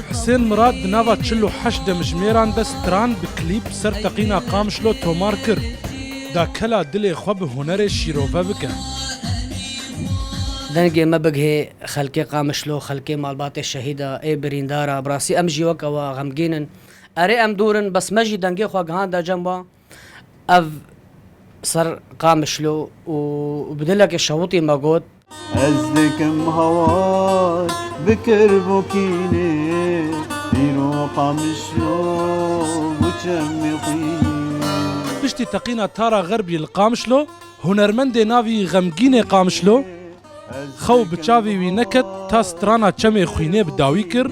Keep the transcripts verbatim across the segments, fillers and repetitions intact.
Husên Mirad di nava çil û heşt demjimêran de stran bi klîp ser teqîna Qamişlo tomar kir, da kela dilê xwe bi hunerê şîrove bike. Dengê me bigihê xelkê Qamişlo, xelkê malbatê şehîda, ê birîndara, bi rastî em jî weke we xemgîn in. Erê, em dûr in, bes me jî dengê xwe gihanda cem we. Ev ser Qamişlo û bi dilekê şewitî me got. Ez dikim hawar bi kirbokînê, îro Qamişlo û çemê xwînê. Piştî teqîna Tara Xerbî li Qamişlo, hunermendê navî Xemgînê Qamişlo, xew bi çavê wî neket ta strana Çemê Xwînê bi dawî kir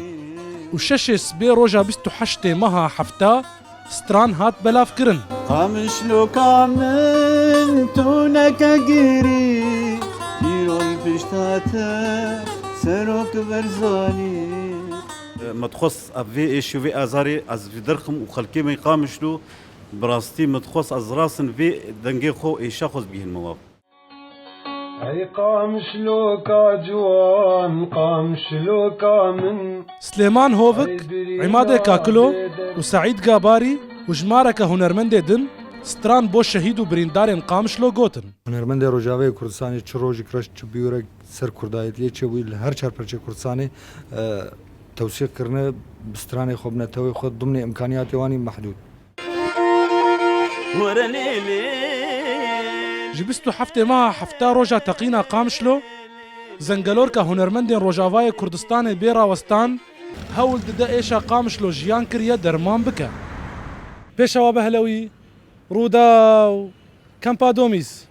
û şeşê sibê roja bîst û heştê meha hefta stran hat belavkirin. Qamişloka min, tu neke girî, îro li pişta te Serok Berzanî. Me dixwest ev vê êşî û vê azarê ez vî derxim û xelkê me Qamişlo, bi rastî me dixwest ez rastin vê dengê xwe û êşa xwe ez bigihînim we. Ey Qamişloka ciwan, Qamişloka min. Slêman Hovik, Îmadê Kakilo û Seîd Gabarî û jimareke hunermendê din stran bo şehîd û birîndarên Qamişlo gotin. Hunermendê Rojavayê Kurdistanê çi rojek reş, çi bîyorek ser kurdayetiyê çêbûyî li her çar perçê Kurdistanê, e, tewsîq kirine, bi stranê xwe, bi netewê xwe, dimnê îmkaniyatê wan î mehdûd. Ji bîst û heftê meha hefta roja teqîna Qamişlo, zengelorka hunermendên Rojavayê Kurdistanê bê rawestan, hewl dide êşa Qamişlo jiyan kiriye derman bike. Pêşewa Behlewî, Rûdaw, Kempa Domîs.